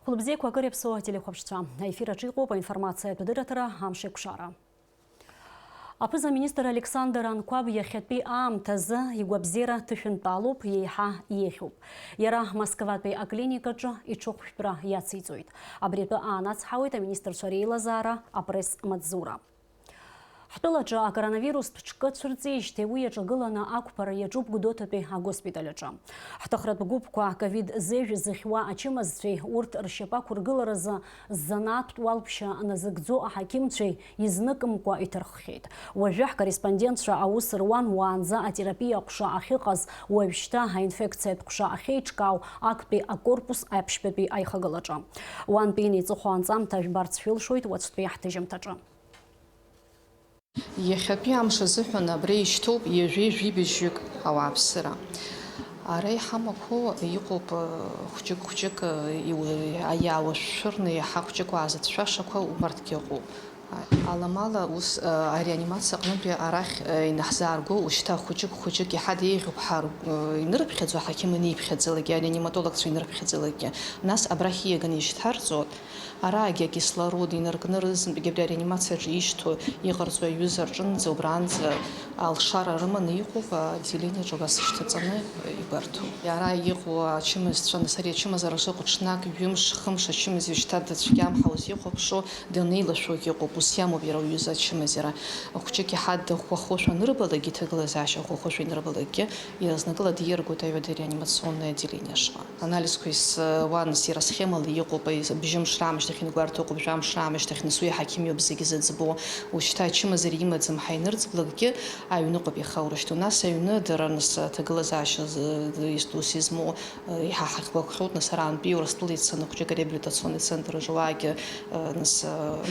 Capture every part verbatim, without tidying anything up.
Хәылбзиақәа акыр иаԥсоу ателехәаԥшцәа, аефир аҿы иҟоуп аинформациатә дырраҭара Амш еиқәшара. Аԥыза-министр Александр Анқәаб иахьатәи аамҭазы игәабзиара ҭышәынтәалоуп, иеиҳа еиӷьуп. Иара Москватәи аклиникаҿы иҽыхәшәтәра иациҵоит. Абри атәы аанацҳауеит аминистрцәа реилазаара апресс-маҵзура. Ҳтәылаҿы акоронавирустә ҿкы цәырҵижьҭеи уи иаҿагыланы ақәԥара иаҿуп Гәдоуҭатәи агоспиталь аҿы. Ҳҭыхратә гәыԥқәа ковид зежә зыхьуа ачымазцәеи урҭ ршьапы ақәыргыларазы занааҭтә уалԥшьа назыгӡо аҳақьымцәеи изныкымкәа иҭырххьеит. Уажәы ҳкорреспондентцәа аус руан уаанӡа атерапиа аҟәша ахьыҟаз, уажәшьҭа аинфекциатә ҟәша ахьеиҿкаау актәи акорпус аԥшьбатәи аихагылаҿы. Уантәи инеиҵыху анҵамҭа жәбарц шәылшоит уаҵәтәи ҳҭыжьымҭаҿы. Иахьатәи амш азыҳәан абра ишьҭоуп ҩажәи жәибжьҩык ауааԥсыра. Ара иҳамақәоу иҟоуп, э, хәҷык-хәҷык, э, иу-, иаауашәшәырны иаҳа хәҷык уаазыцәшәашақәа убарҭгьы ыҟоуп. Аламала ус, э, ареанимациа аҟнытәи арахь, э, инаҳзаарго, ушьҭа хәҷык-хәҷык иҳадеиӷьуп ҳар-, э, инырыԥхьаӡо, аҳақьым ианиԥхьаӡалакгьы, ареаниматологцәа инырыԥхьаӡалакгьы, нас абрахь ииаганы ишьҭарҵоит. Араагьы акислород инаркны рызынтәык абри ареанимациаҿы ишьҭоу иҟарҵо аҩыза рҿынӡа, убранӡа алшара рыманы иҟоуп, аотделениаҿы убас ишьҭаҵаны игәарҭо. Ара иҟоу ачымазцәа, нас ари ачымазара шыҟоу ҽнак, ҩымш, хымш ачымазаҩ шьҭа дыцәгьам ҳәа узихәаԥшуа, данеилашәогьы ыҟоуп, ус иамоуп иара уҩыза ачымазара. Хәҷык иҳа дыӷәӷәахошәа анырбалакгьы, ҭагылазаашьа ӷәӷәахошәа инырбалакгьы, иаразнакыла диаргоит аҩада реанимационное отделение ашҟа. Анализқәа исуан, нас иара схемала иҟоуп, бжьымш раамышьҭахь ингәарҭо ыҟоуп, жәамш раамышьҭахь, нас уи аҳақьым иоуп зегьы зыӡбо. Ушьҭа ачымазара имаӡам ҳәа инырҵблакгьы, аҩныҟоуп иаха урышьҭоу. Нас аҩны дара, нас аҭагылазаашьа з-, ус измоу, еиҳа ҳахьгәаҟхьоу, нас арантәи Урыстәыла ицаны хәҷык ареабилитационный центр аҿы уаагьы, нас,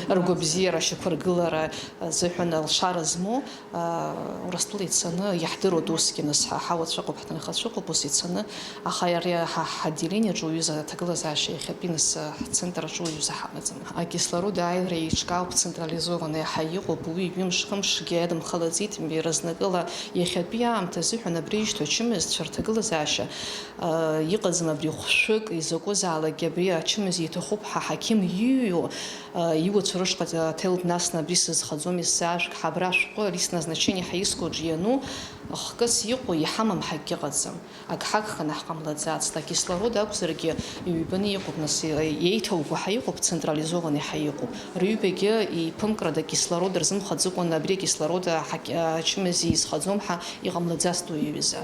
ргәабзиара, ашьақәыргылара азыҳәан алшара змоу, Урыстәыла ицаны иаҳдыруа дусгьы, нас, ҳа, ҳауацәа ыҟоуп, ҳҭынхацәа ыҟоуп, ус ицаны, аха иара ҳа, ҳотделениаҿы уаҩыза аҭагылазаашьа иахьатәи, нас, ҳцентр аҿы уаҩыза ҳамаӡам. Акислород ааира еиҿкаауп, централизованный ҳәа иҟоуп, уи ҩымш-хымшгьы иадымхалаӡеит, иаразнакыла иахьатәи аамҭа азыҳәан абри ишьҭоу ачымазцәа рҭагылазаашьа, а, иҟаӡам абри хәшәык, изакәызаалакгьы абри ачымазаҩ иҭахуп ҳәа аҳақьым иҩу, Иуацәа рышҟа аҭел днасны абри сызхаӡом, исзаажәг, ҳабра шәҟәы, личное назначение ҳаискуаҿ иану, хкыс иҟоу иҳамам ҳәа акгьы ыҟаӡам. Ак ҳагханы ҳҟамлаӡацт, акислород акәзаргьы ҩбаны иҟоуп, нас, еиҭауго ҳәа иҟоуп, централизованный ҳәа иҟоуп. Рҩбагьы еиԥымкрада акислород рзымхаӡыкәаны абри акислород аҳақ-, ачымазаҩ изхаӡом ҳәа иҟамлаӡацт уи аҩыза.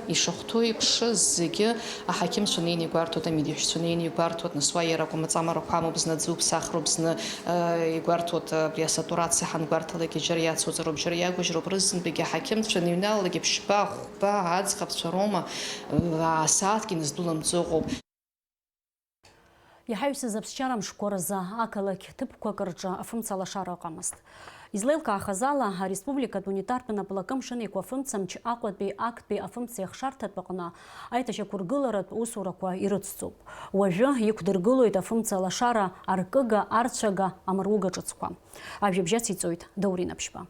Ишахәҭоу еиԥш, зегьы аҳақьымцәа неины игәарҭоит, амедеҳәшьцәа неины игәарҭоит, нас уа иара акәмаҵамарақәа амоуп, зны аӡы уԥсахроуп, зны, э, игәарҭоит, э, абри асатурациа ҳангәарҭалакгьы џьара иацуҵароуп, џьара иагәыжьроуп, рызынтәыгьы аҳақьымцәа неиҩналалак ԥшьба, хәба, аӡӷабцәа роума, э, асааҭгьы наздәылымҵо ыҟоуп. Иҳаҩсыз аԥсшьара мшқәа рзы ақалақь ҭыԥқәак рҿы афымца лашара ыҟамызт. Излеилкаахаз ала, ареспубликатә унитартә наплакы Мшынеиқәа афымцамч Аҟәатәи актәи афымцеихшарҭатә аҟны аиҭашьақәыргыларатә усурақәа ирыцҵоуп. Уажәы иқәдыргылоит афымца лашара аркыга, арцәага, амруга ҿыцқәа. Ажәабжь ациҵоит Даурен Аԥшьба.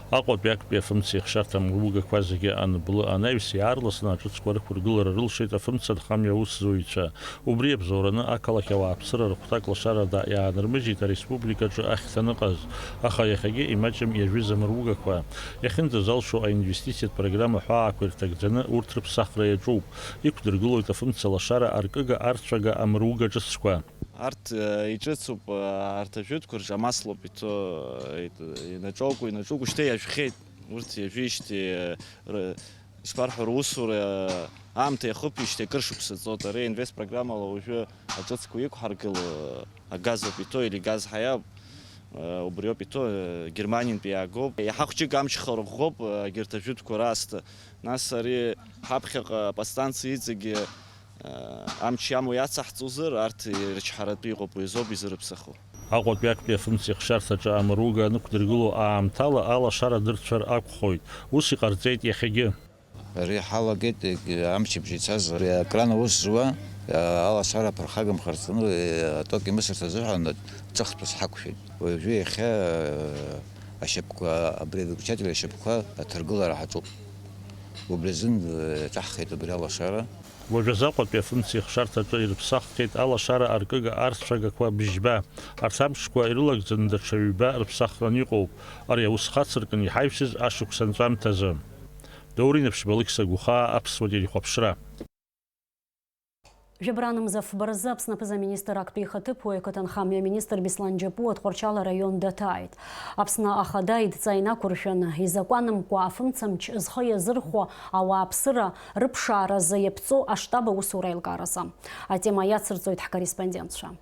Аҟәатәи актәи афымцеихшарҭа амругақәа зегьы анбылы анаҩс, иаарласны аҿыцқәа рықәыргылара рылшеит афымца анхамҩа аусзуҩцәа. Убри иабзоураны ақалақь ауааԥсыра рыхәҭак лашарада иаанрымыжьит ареспубликаҿы ахьҭа аныҟаз, аха иахьагьы имаҷым иажәыз амругақәа. Иахьынӡазалшо аинвестициатә программа ҳәаақәа ирҭагӡаны урҭ рыԥсахра иаҿуп. Иқәдыргылоит афымца лашара аркыга, арцәага, амруга ҿыцқәа. Арҭ, э, иҿыцуп, э, арҭ ажәытәқәа рҿы амаслоуп иҭоу, э, инаҿоукуа, инаҿуку шьҭа иажәхьеит. Урҭ иажәижьҭеи, э, р-, ишԥарҳәо, русура, э, аамҭа иахыԥижьҭеи акыр шықәса ҵуеит. Ари инвест программала уажәы аҿыцқәа иқәҳаргыло, э, агаз ауп иҭоу, или газ ҳаиап, э, убриоуп иҭоу, э, Германиантәи иаагоуп. Иаҳа хәҷык амч харыӷәӷәоуп, э, егьырҭ ажәытәқәа раасҭа. Нас ари ҳаԥхьаҟа аподстанциа иҵегьы Амч иамоу иацаҳҵозар, арҭ ирычҳаратәы иҟоуп, уи азоуп изырыԥсаху. Аҟәатәи актәи афымцеихшарҭаҿы амруга анықәдыргыло аамҭала алашара дырцәар акәхоит. Ус иҟарҵеит иахьагьы. Ари ҳалагеит, егь-, амчыбжь ицаз, ари акран аус зуа, а, алашара ԥырхагамхарц, ну, е, аток имысырц азыҳәан ҵыхтәыс ҳақәшәеит. Уажәы иахьа, а, ашьапқәа, абри авыключатель ашьапқәа аҭаргылара ҳаҿуп. Убри азын, э, иаҿаҳхит абри алашара. Уажәазы Аҟәатәи афымца ихшарҭаҿы ирыԥсаххьеит алашара аркыга арцәагақәа бжьба. Арҭ амшқәа ирылагӡаны даҽа ҩба рыԥсахран иҟоуп. Ари аус хацыркын иҳаҩсыз ашықәс анҵәамҭазы. Даур Инаԥшьба, Алықьса Гәхаа, Аԥсуа телехәаԥшра. Жәабран мза фба рзы Аԥсны аԥыза-министр актәи ихаҭыԥуаҩ, ақыҭанхамҩа министр Беслан Џьапуа Тҟәарчал араион даҭааит. Аԥсны Ахада идҵа инақәыршәаны, изакәанымкәа афымцамч зхы иазырхәо ауааԥсыра рыԥшааразы иаԥҵоу аштаб аусура аилкааразы. Атема иацырҵоит ҳкорреспондентцәа.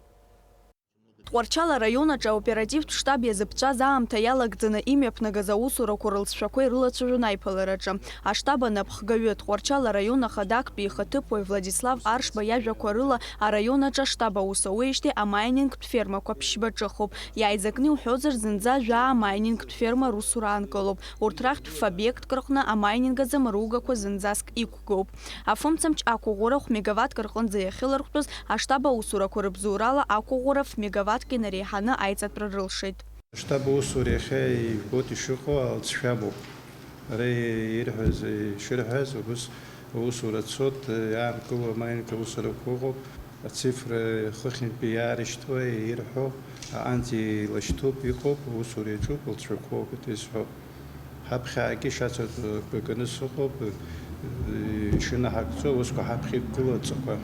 Тҟәарчал араион аҿы аоперативтә штаб иазыԥҵәаз аамҭа иалагӡаны имҩаԥнагаз аусурақәа рылҵшәақәа ирылацәажәон аиԥылараҿы. Аштаб анапхгаҩы, Тҟәарчал араион ахада актәи ихаҭыԥуаҩ Владислав Аршба иажәақәа рыла, араион аҿы аштаб аус ауеижьҭеи амаининг фермақәа ԥшьба ҿыхуп. Иааизакны иуҳәозар, зынӡа жәаа амаининг ферма русура аанкылоуп. Урҭ рахьтә фобиектк рҟны амаининг азы мыругақәа зынӡаск иқәгоуп. Афымцамч ақәыӷәӷәара хә мегаваттк рҟынӡа иахьылархәтәыз аштаб аусурақәа рыбзоурала ақәыӷәӷәара ф мегаваттк инареиҳаны аиҵатәра рылшеит. Аштаб аусура иахьа ижәбоит ишыҟоу, алҵшәа амоуп. Ара ирҳәаз, ишырҳәаз, убыс аусура цоит, иаанкылоу амаинк аусурақәа ыҟоуп, ацифра хыхьынтәи иаарышьҭуа, ирҳәо, аҟынӡа еилашьҭуп, иҟоуп, аусура иаҿуп, алҵшәақәоуп, исҳәоит. Ҳаԥхьаагьы шацәа ганы сыҟоуп, ишынаҳагӡо аусқәа ҳаԥхьа иқәгылоу адҵақәа.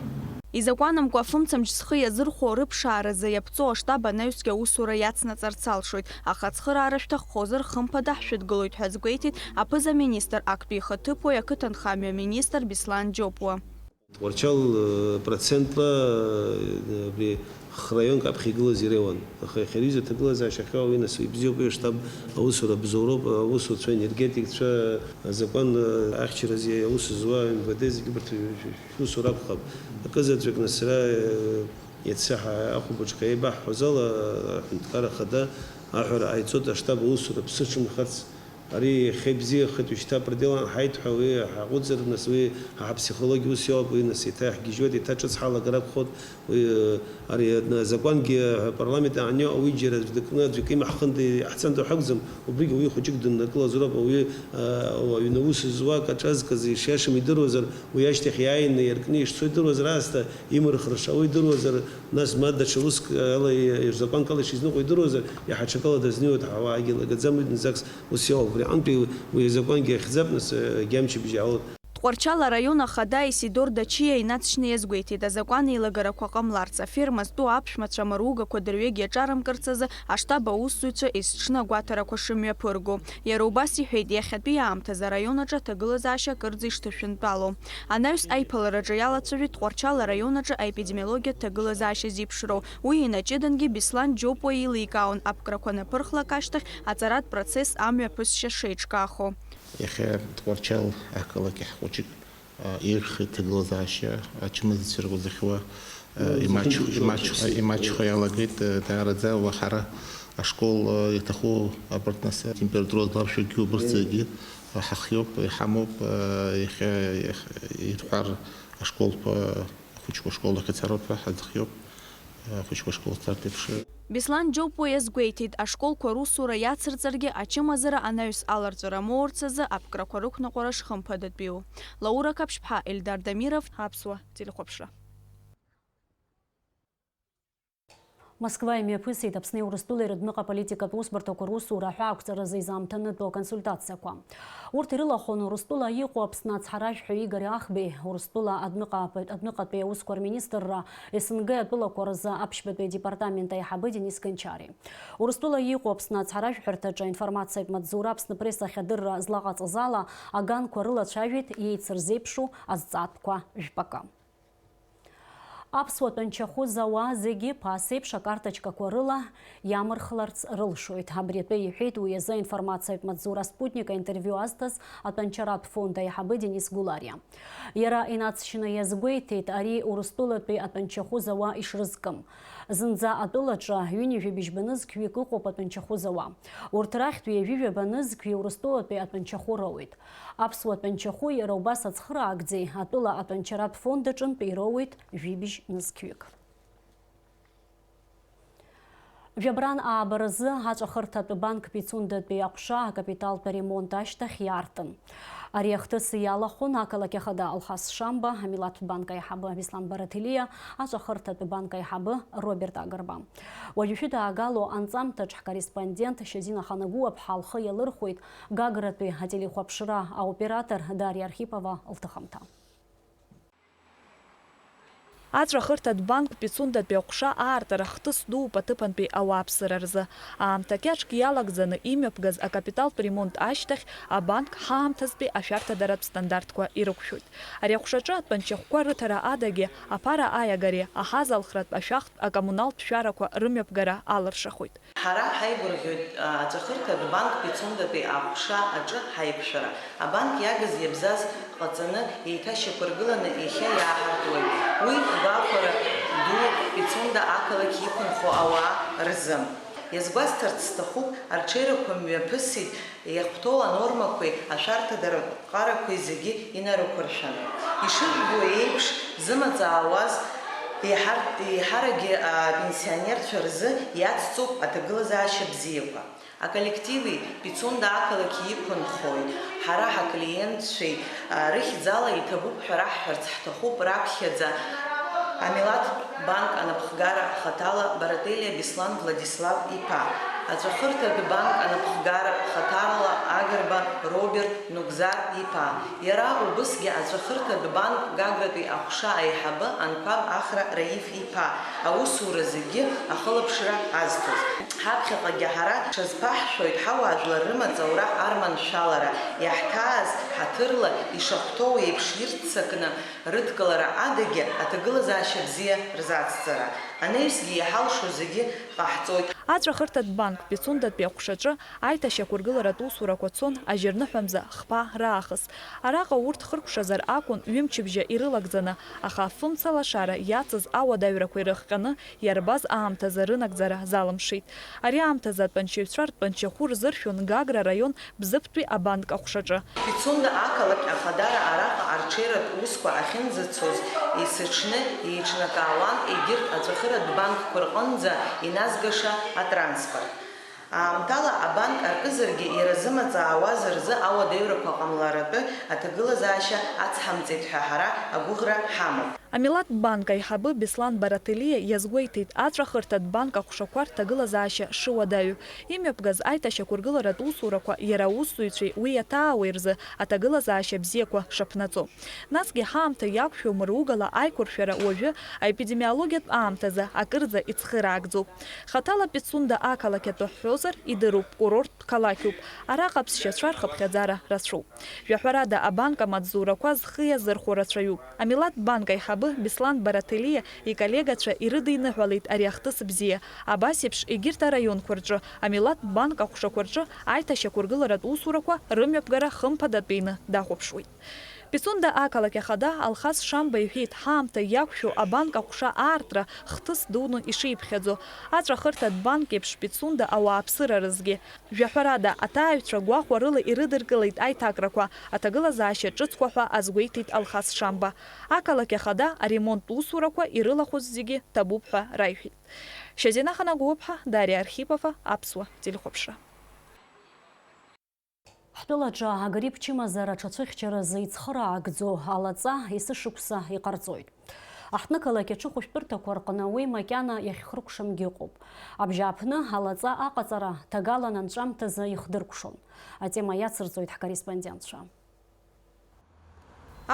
Изакәанымкәа афымцамч зхы иазырхәо рыԥшааразы иаԥҵоу аштаб анаҩсгьы аусура иацнаҵарц алшоит, аха ацхыраара шәҭаххозар, хымԥада ҳшәыдгылоит ҳәа азгәеиҭеит аԥыза-министр, актәи ихаҭыԥуаҩ, ақыҭанхамҩа министр Беслан Џьопуа. Тҟәарчал, э, процентла, э, абри храионк аԥхьа игылаз иреиуан. Аха иахьа аҩыза аҭагылазаашьа ахьыҟоу уи нас ибзиоуп, уи аштаб аусура бзоуроуп, аусуцәа, энергетикцәа, азакәан, э, ахьчаразы аус зуа МВД зегьы убарҭ шәусура акәхап. Акызаҵәык нас сара, э, иацы ҳа-, ахәылбыҽха еибаҳҳәоз ала, аҳәынҭқарра ахада аҳәара ҟаиҵоит аштаб аусура ԥсыҽымхарц. Ари иахьа ибзиахеит, уажәшьҭа апредел анҳаиҭ ҳәа уи ҳаҟәыҵыр, нас уи ҳа ҳаԥсихологиа ус иоуп, уи нас еиҭа иаҳгьежьуеит, еиҭа ҿыц ҳалагар акәхоит, уи, э, ари азакәангьы апарламент аниоу ауаҩы џьара аӡә дыкны аӡәы икы имаҳхында иаҳцанда ҳәа акәӡам, убригьы ауаҩы хәыҷык дыннакылазароуп, ауаҩы, э, ауаҩы аус зуак аҿазкыз ишиашам идыруазар, уи ашьҭахь иааины иаркны ишцо идыруазар аасҭа имырхырша, уи идыруазар, нас ма даҽа уск ала, закәанк ала ишизныҟәо идыруазар, иаҳа ҽакала дазнеиуеит, ҳауаагьы лагаӡам, уи зынӡаск Ус иоуп, убри аҟынтәи уи азакәангьы иахьӡап, нас, егьи амчыбжь иаалоуп. Тҟәарчал араион ахада Исидор Дачиа инаҵшьны иазгәеиҭеит, азакәан еилагарақәа ҟамларц, аферма зтәу аԥшәмацәа амаругақәа дырҩегь иаҿарымкырц азы аштаб аусзуҩцәа есҽны агәаҭарақәа шымҩаԥырго. Иара убас иҳәеит, иахьатәи аамҭазы араион аҿы аҭагылазаашьа акырӡа ишҭышәынтәалоу. Анаҩс аиԥылараҿы иалацәажәеит Тҟәарчал араион аҿы аепидемиологиатә ҭагылазаашьа зеиԥшроу. Уи инаҷыдангьы Беслан Џьопуа еиликаауан, аԥкрақәа анаԥырхлак ашьҭахь аҵаратә процесс амҩаԥысшьа шеиҿкаахо. Иахьа Тҟәарчал ақалақь хәыҷык, а, ирхеит ҭагылазаашьа ачымазцәа ргәаӡахьуа, а, имаҷ-, имаҷха, имаҷха иалагеит, а, даараӡа уа ҳара ашкол, а, иаҭаху абарҭ нас температура зларшәугьы убырҭ зегьы, а, ҳахиоуп, иҳамоуп, а, иахьа, иахьа ирҳәар ашколқәа, ахәыҷқәа ашкол ахь ицароуп ҳәа ҳазхиоуп. Ахәыҷқәа ашкол царҭа еиԥш. Беслан Џьопуа иазгәеиҭеит, ашколқәа русура иацырҵаргьы, ачымазара анаҩс аларҵәара амоурц азы аԥкрақәа рықәныҟәара шхымԥадатәиу. Лаура Қаԥшьԥҳа, Ельдар Дамиров, Аԥсуа телехәаԥшра. Москва имҩаԥысит Аԥсни Урыстәылеи рыдныҟа политикатә усбарҭақәа русура аҳәаақәҵаразы изаамҭанытәу аконсультациақәа. Урҭ ирылахәын Урыстәыла иҟоу Аԥсны ацҳаражәҳәаҩ Игорь Ахбеи, Урыстәыла адәныҟа-, адәныҟатәи аусқәа рминистрра, С Н Г атәылақәа рзы аԥшьбатәи адепартамент аиҳабы Денис Гончари. Урыстәыла иҟоу Аԥсны ацҳаражәҳәарҭаҿы аинформациатә маҵзура Аԥсны Пресс ахьадырра злаҟаҵаз ала, аганқәа рылацәажәеит еицырзеиԥшу азҵаатәқәа жәпакы. Аԥсуа тәанчахәы зауа зегьы ԥасеиԥш акарточкақәа рыла иамырхларц рылшоит. Абри атәы иҳәеит уи азы аинформациатә маҵзура Спутник аинтервиу азҭаз атәанчаратә фонд аиҳабы Денис Гулариа. Иара инаҵшьны иазгәеиҭеит ари Урыстәылатәи атәанчахәы зауа ишрызкым. Зынӡа атәылаҿы ҩынҩажәи быжьба нызқьҩык ыҟоуп атәанчахәы зауа. Урҭ рахьтә ҩажәи жәаба нызқьҩы Урыстәылатәи атәанчахәы роуеит. Аԥсуа тәанчахәы иара убас ацхыраагӡеи атәыла атәанчаратә фонд аҿынтә ироуеит жәибжь нызқьҩык. Жәабран ааба рзы аҵәахырҭатә банк Пицундатәи аҟәша акапиталтә ремонт ашьҭахь иаартын. Ари ахҭыс иалахәын ақалақь ахада Алхас Шамба, амилаҭтә банк аиҳабы Беслан Бараҭелиа, аҵәахырҭатә банк аиҳабы Роберт Агрба. Уажәшәы даагало анҵамҭаҿ ҳкорреспондент Шьазина Ханагәыуаԥҳа лхы иалырхәеит Гагратәи ателехәаԥшра аоператор Дариа Архипова лҭыхымҭа. Аҵәахырҭатә банк Пицундатәи аҟәша аартра хҭыс дууп аҭыԥантәи ауааԥсыра рзы. Аамҭа кьаҿк иалагӡаны имҩаԥгаз акапиталтә ремонт ашьҭахь абанк ҳаамҭазтәи ашәарҭадаратә стандартқәа ирықәшәоит. Ари аҟәшаҿы атәанчахәқәа рыҭара адагьы, аԥара аиагареи аҳазалхратә ашәахтә акоммуналтә шәарақәа рымҩаԥгара алыршахоит. Ҳара ҳаигәырӷьоит, а, аҵәахырҭатә банк Пицундатәи аҟәша аҿы ҳаиқәшәара. Абанк иагыз-иабзаз ҟаҵаны, еиҭашьақәыргыланы иахьа иааҳартуеит. Уи гәахәара ду Пицунда ақалақь иқәынхо ауаа рзы. Иазгәасҭарц сҭахуп, арҽеирақәа мҩаԥысит, иахәҭоу анормақәеи ашәарҭадаратә ҟарақәеи зегьы инарықәыршәаны. Ишыжәбо еиԥш, зымаҵ аауаз еиҳар-, еиҳаракгьы апенсионерцәа рзы иацҵоуп аҭагылазаашьа бзиақәа. Аколлективи Пицунда ақалақь иқәынхои, ҳара ҳаклиентцәеи, а, рыхьӡала иҭабуп ҳәа раҳҳәарц ҳҭахуп раԥхьаӡа Амилаҭтә банк анапхгара хаҭала Барателиа Беслан Владислав иԥа, аҵәахырҭатә банк анапхгара хаҭала Агрба Роберт Нугзар иԥа, иара убысгьы аҵәахырҭатә банк Гагратәи аҟәша аиҳабы Анқәаб Ахра Раиф иԥа, аусура зегьы ахылаԥшра азҭоз. Ҳаԥхьаҟагьы ҳара ҽазԥаҳшәоит ҳауаажәлар рымаҵ аура арманшәалара, иаҳҭааз ҳаҭырла ишахәҭоу еиԥш ирццакны рыдкылара адагьы аҭагылазаашьа бзиа рзацҵара. Анаҩсгьы иҳалшо зегьы ҟаҳҵоит. Аҵәахырҭатә банк Пицундатәи аҟәшаҿы аиҭашьақәыргыларатә усурақәа цон ажьырныҳәамза хԥа раахыс. Араҟа урҭ хыркәшазар акәын ҩымчыбжьа ирылагӡаны, аха афымца лашара иацыз ауадаҩрақәа ирыхҟьаны иарбаз аамҭазы рынагӡара залымшеит. Ари аамҭазы атәанчаҩцәа ртәанчахәы рзыршәон Гагра араион Бзыԥтәи абанк аҟәшаҿы. Пицунда ақалақь ахадара араҟа арҽеиратә усқәа ахьынӡацоз есыҽны еиҿнакаауан егьырҭ аҵәахыратә банкқәа рҟынӡа иназгаша атранспорт. Аамҭала абанк аркызаргьы, иара зымаҵ аауаз рзы ауадаҩрақәа ҟамларатәы аҭагылазаашьа ацҳамҵеит ҳәа ҳара агәыӷра ҳамоуп. Амилаҭтә банк аиҳабы Беслан Бараҭелиа иазгәеиҭеит аҵәахырҭатә банк аҟәшақәа рҭагылазаашьа шыуадаҩу. Имҩаԥгаз аиҭашьақәыргыларатә усурақәа иара аусзуҩцәеи уи иаҭаауеи рзы аҭагылазаашьа бзиақәа шаԥнаҵо. Насгьы ҳаамҭа иақәшәо мыругала аиқәыршәара уажәы аепидемиологиатә аамҭазы акырӡа ицхыраагӡоуп. Хаҭала Пицунда ақалақь атәы ҳҳәозар, идыруп, курорттә қалақьуп. Араҟа аԥсшьацәа рхыԥхьаӡара рацәоуп. Жәаҳәарада, абанк амаҵзурақәа зхы иазырхәо рацәаҩуп. Амилаҭтә банк аиҳабы Беслан Бараҭелиа иколлегацәа ирыдиныҳәалеит ари ахҭыс бзиа. Абас еиԥш, егьырҭ араионқәа рҿы, амилаҭтә банк аҟәшақәа рҿы аиҭашьақәыргыларатә усурақәа рымҩаԥгара хымԥадатәины дахәаԥшуеит. Пицунда ақалақь ахада Алхас Шамба иҳәеит, ҳаамҭа иақәшәо абанк аҟәша аартра хҭыс дуны ишиԥхьаӡо. Аҵәахырҭатә банк еиԥш Пицунда ауааԥсыра рызгьы. Жәаҳәарада, аҭааҩцәа гәахәарыла ирыдыркылеит аиҭакрақәа, аҭагылазаашьа ҿыцқәа ҳәа азгәеиҭеит Алхас Шамба. Ақалақь ахада аремонттә усурақәа ирылахәыз зегьы ҭабуп ҳәа раиҳәеит. Шьазина Ханагәыуаԥҳа, Дариа Архипова, Аԥсуа телехәаԥшра. Ҳтәылаҿы агрипп чымазара аҽацәыхьчаразы ицхыраагӡо алаҵа есышықәса иҟарҵоит. Аҳҭнықалақь аҽыхәышәтәырҭақәа рҟны уи макьана иахьхыркәшамгьы ыҟоуп. Абжьааԥны алаҵа аҟаҵара ҭагалан анҵәамҭазы ихдыркәшон. Атема иацырҵоит ҳкорреспондентцәа.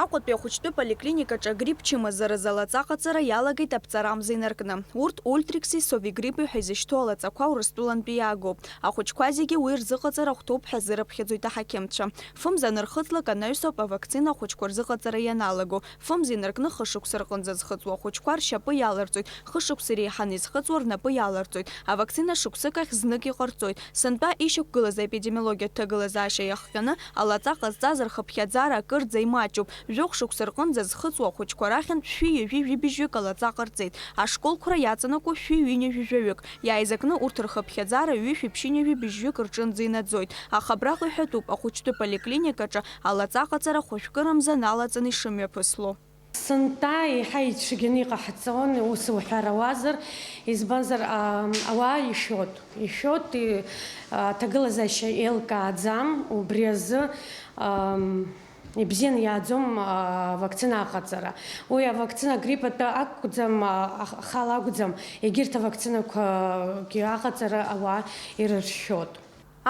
Аҟәатәи ахәыҷтәы поликлиникаҿы агрипп чымазаразы алаҵа аҟаҵара иалагеит аԥҵарамза инаркны. Урҭ Ультрикси Совигриппи ҳәа изышьҭоу алаҵақәа Урыстәылантәи иаагоуп. Ахәыҷқәа зегьы уи рзыҟаҵара ахәҭоуп ҳәа азырыԥхьаӡоит аҳақьымцәа. Фымз анырхыҵлак анаҩсоуп авакцина ахәыҷқәа рзыҟаҵара ианалаго. Фымз инаркны хышықәса рҟынӡа зхыҵуа ахәыҷқәа ршьапы иаларҵоит, хышықәса иреиҳаны изхыҵуа рнапы иаларҵоит. Авакцина шықәсык ахь знык иҟарҵоит. Сынтәа ишьақәгылаз аепидемиологиатә ҭагылазаашьа иахҟьаны алаҵа ҟазҵаз рхыԥхьаӡара акырӡа имаҷуп. Жәохә шықәса рҟынӡа зхыҵуа ахәыҷқәа рахьынтә шәи ҩажәи жәибжьҩык алаҵа ҟарҵеит. Ашколқәра иаҵанакуа шәи ҩынҩажәи жәаҩык. Иааизакны урҭ рхыԥхьаӡара ҩышәи ԥшьынҩажәи бжьҩык рҿынӡа инаӡоит. Аха абраҟа иҳәатәуп, ахәыҷтәы поликлиникаҿы алаҵа аҟаҵара хәажәкырамза налаҵаны ишымҩаԥысло. Сынтәа еиҳа ицәгьаны иҟаҳҵон, ус уҳәарауазар, избанзар, аа, ауаа ишәоит, ишәоит, и-, аҭагылазаашьа еилкааӡам, убри азы, аа, ибзианы иааӡом, аа, авакцина аҟаҵара. Уи авакцина агрипп атәы акәӡам, аа, ах-, ахала акәӡам, егьырҭ авакцинақәагьы аҟаҵара ауаа ирыршәшәоит.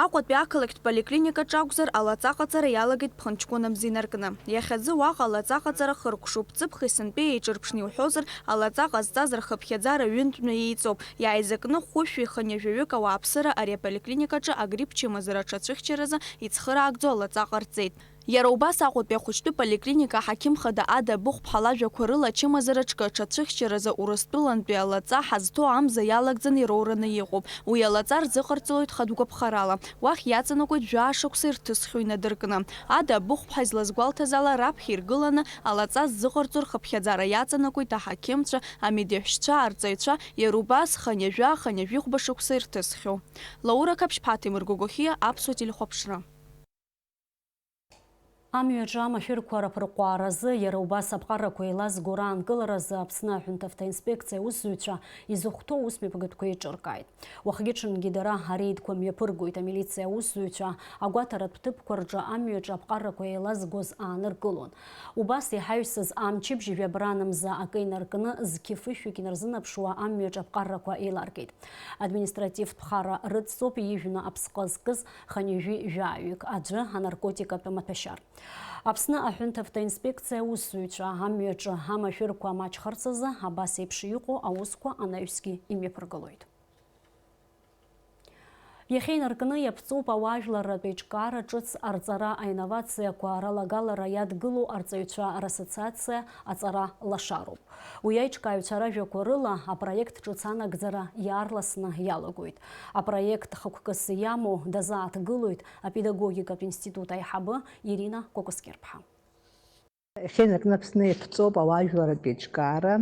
Аҟәатәи ақалақьтә поликлиникаҿы акәзар, алаҵа аҟаҵара иалагеит ԥхынҷкәынамза инаркны. Иахьазы уаҟа алаҵа аҟаҵара хыркәшоуп. Ҵыԥх есынтәи еиҿырԥшны иуҳәозар, алаҵа ҟазҵаз рхыԥхьаӡара ҩынтәны еиҵоуп. Иааизакны хәышәи хынҩажәаҩык ауааԥсыра ари аполиклиникаҿы агрипп чымазара аҽацәыхьчаразы ицхыраагӡо алаҵа ҟарҵеит. Иара убас Аҟәатәи ахәыҷтәы поликлиника аҳақьым хада Ада Быхәԥҳа лажәақәа рыла, ачымазараҿгьы аҽацәыхьчаразы Урыстәылантәи алаҵа ҳазҭо амза иалагӡаны ироураны иҟоуп. Уи алаҵа рзыҟарҵалоит хатә гәаԥхарала. Уахь иаҵанакуеит жәаа шықәса ирҭысхьоу инадыркны. Ада Быхәԥҳа излазгәалҭаз ала, раԥхьа иргыланы алаҵа ззыҟарҵо рхыԥхьаӡара иаҵанакуеит аҳақьымцәа, амедеҳәшьцәа, арҵаҩцәа, иара убас хынҩажәа, хынҩажәихәба шықәса ирҭысхьоу. Лаура Қаԥшьԥаҭа, Имыр Гогохиа, Аԥсуа телехәаԥшра. Амҩаҿы амашәырқәа раԥырҟәааразы, иара убас аԥҟарақәа еилазго раанкыларазы Аԥсны аҳәынҭавтоинспекциа аусзуҩцәа изыхәҭоу аусмҩаԥгатәқәа еиҿыркааит. Уахгьы-ҽынгьы дара ареидқәа мҩаԥыргоит, амилициа аусзуҩцәа агәаҭаратә ҭыԥқәа рҿы амҩаҿы аԥҟарақәа еилазгоз ааныркылон. Убас иҳаҩсыз амчыбжь жәабранамза акы инаркны, зқьы фышәҩык инарзынаԥшуа амҩаҿы аԥҟарақәа еиларгеит. Административтә хара рыдҵоуп ижәны аԥсҟы зкыз хынҩажәи жәаҩык аӡәы анаркотикатә маҭәашьар. Аԥсны аҳәынҭавтоинспекциа аусзуҩцәа амҩаҿы амашәырқәа маҷхарц азы абас еиԥш иҟоу аусқәа анаҩсгьы имҩаԥыргалоит. Иахьа инаркны иаԥҵоуп ауаажәларратә еиҿкаара ҿыц арҵара аинновациақәа ралагалара иадгылоу арҵаҩцәа рассоциациа аҵара лашароуп. Уи аиҿкааҩцәа ражәақәа рыла, апроект ҿыц анагӡара иаарласны иалагоит. Апроект хықәкыс иамоу дазааҭгылоит апедагогикатә институт аиҳабы Ирина Кәакәасқьырԥҳа. Иахьа инаркны Аԥсны иаԥҵоуп ауаажәларратә еиҿкаара,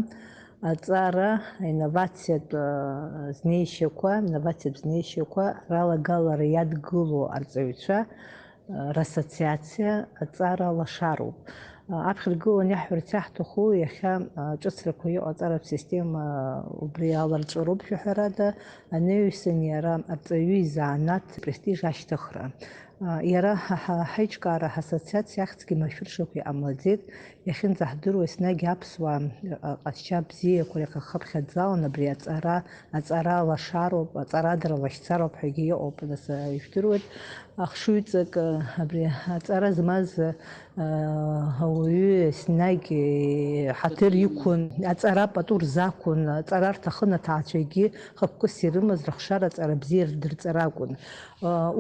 аҵара, аинновациатә, э, знеишьақәа, инновациатә знеишьақәа ралагалара иадгылоу арҵаҩцәа, э, рассоциациа аҵара лашароуп. Э, аԥхьаргыланы иаҳҳәарц иаҳҭаху, иахьа, э, ҿыцрақәа иҟоу аҵаратә система, э, убри аларҵәароуп, шәаҳәарада, анаҩсан иара арҵаҩы изанааҭ престиж ашьҭыхра. Иара ҳа, ҳа, ҳаиҿкаара ҳассоциациа ахьӡгьы машәыршақә иҟамлаӡеит. Иахьынӡаҳдыруа, еснагь аԥсуаа, ҟазшьа бзиақәа рхы-, хыԥхьаӡалан абри аҵара, аҵара лашароуп, аҵарадара лашьцароуп ҳәагьы иҟоуп, нас, ижәдыруеит. Ахшыҩҵак, абри аҵара змаз, ауаҩы еснагь ҳаҭыр иқәын, аҵара пату рзақәын, аҵара рҭахын, аҭаацәагьы хықәкыс ирымаз рыхшара аҵара бзиа рдырҵар акәын.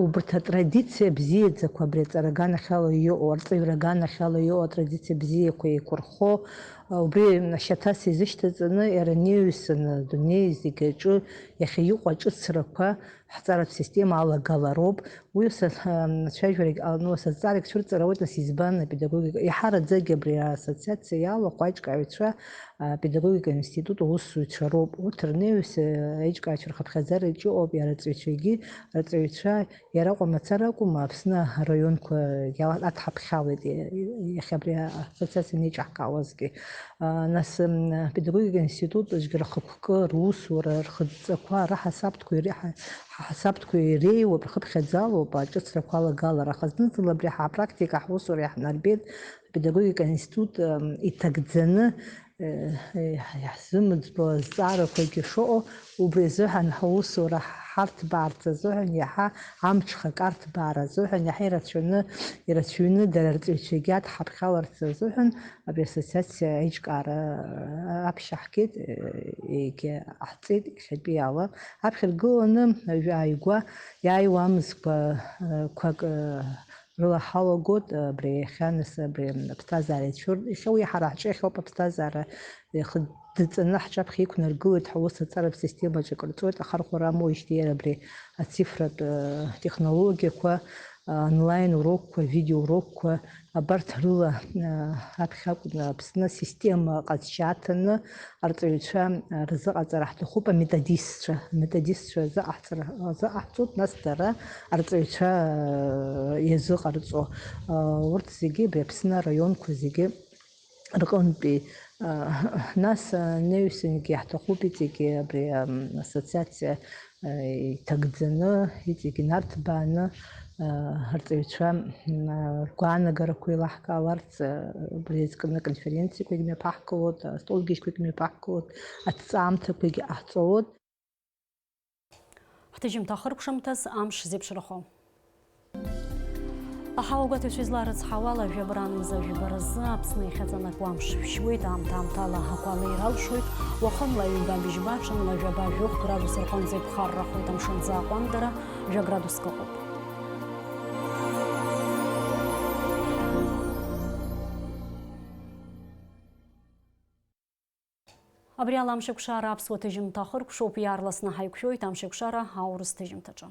Убарҭ атрадициа бзиаӡақәа абри аҵара аганахьала иҟоу, арҵаҩра аганахьала иҟоу атрадициа бзиақәа еиқәырхо, убри ашьаҭас изышьҭаҵаны, иара неҩсаны адунеи зегь аҿы иахьа иҟоу аҿыцрақәа ҳҵаратә система алагалароуп. Уи са, ацәажәарагь ҟаланы, ус азҵаарагь цәырҵыр ауеит, нас избан апедагогика? Иаҳараӡагьы абри ассоциациа иалахәу аиҿкааҩцәа, апедагогика институт аусзуҩцәа роуп. Урҭ рнеҩс, аиҿкааҩцәа рхыԥхьаӡараҿ иҟоуп иара арҵаҩцәагьы, арҵаҩцәа иара аҟәа мацара акәым, Аԥсны араионқәа иала-, адҳаԥхьалеит, иахьа абри ассоциациа анеиҿаҳкаауазгьы. Нас, м, апедагогика институт зегь рхықәкы, русура, рхыдҵақәа, раҳасабтәқәа иреиҳа-, ҳаҳасабтәқәа иреиуоуп, рхыԥхьаӡалоуп аҿыцрақәа алагалара. Аха зны-зынла абри ҳаԥрактика ҳусура иаҳнарбеит, апедагогика институт, м, иҭагӡаны, э, э, иаҳзымыӡбо азҵаарақәагьы шыҟоу, убри азыҳәан ҳусура ҳарҭбаарц азыҳәан, иаҳа амҽхак арҭбаара азыҳәан, иаҳа ирацәаны, ирацәаҩны дара рҵаҩцәагьы адҳаԥхьаларц азыҳәан, абри ассоциациа аиҿкаара аԥшьа ҳгеит, егьа ҟаҳҵеит иахьатәи ала. Аԥхьаргыланы, ҩ-, ааигәа иааиуа амзқәа, ы, қәак, ы, рыла ҳалагоит, ы, абри иахьа, нас, абри аԥсҭазаара ицәыр-, иахьа уи ҳара ҳҿы иахьоуп аԥсҭазаара, ихы дҵаны ҳҿаԥхьа иқәнаргылоит, ҳаус аҵаратә системаҿы акырҵоит, ахархәара амоуижьҭеи иара абри ацифратә, ы, технологиақәа, онлайн урокқәа, видео урокқәа, абарҭ рыла, а, аԥхьа акәны Аԥсны асистема ҟазшьа аҭаны арҵаҩцәа, а, рзыҟаҵара ҳҭахуп, аметодистцәа, аметодистцәа рзыҟаҳҵара, рзыҟаҳҵоит, нас дара арҵаҩцәа, а, иазыҟарҵо. А, урҭ зегьы абри Аԥсны араионқәа зегьы рҟынтәи, нас анаҩсангьы иаҳҭахуп иҵегьы абри ассоциациа иҭагӡаны, иҵегьы инарҭбааны, арҵаҩцәа ргәаанагарақәа еилаҳкааларц, убри иазкны аконференциақәагь мҩаԥаҳгалоит, астолгьежьқәагь мҩаԥаҳгалоит, аҭҵаамҭақәагь ҟаҳҵалоит. Ҳҭыжьымҭа ахыркәшамҭаз амш зеиԥшрахо. Аҳауагәаҭаҩцәа изларыцҳауала, жәабранмза жәба рзы Аԥсны иахьаҵанакуа амш шәшьуеит, аамҭа-аамҭала ақәа леира алшоит, уахынла ҩба быжьба, ҽынла жәаба жәохә градус рҟынӡа иԥхаррахоит, амшынӡы аҟәандара жәа градуск ыҟоуп. Абри ала амшеикәшара аԥсуа ҭыжьымҭа ахыркәшоуп, иаарласны ҳаиқәшәоит амшеикәшара аурыс ҭыжьымҭаҿы.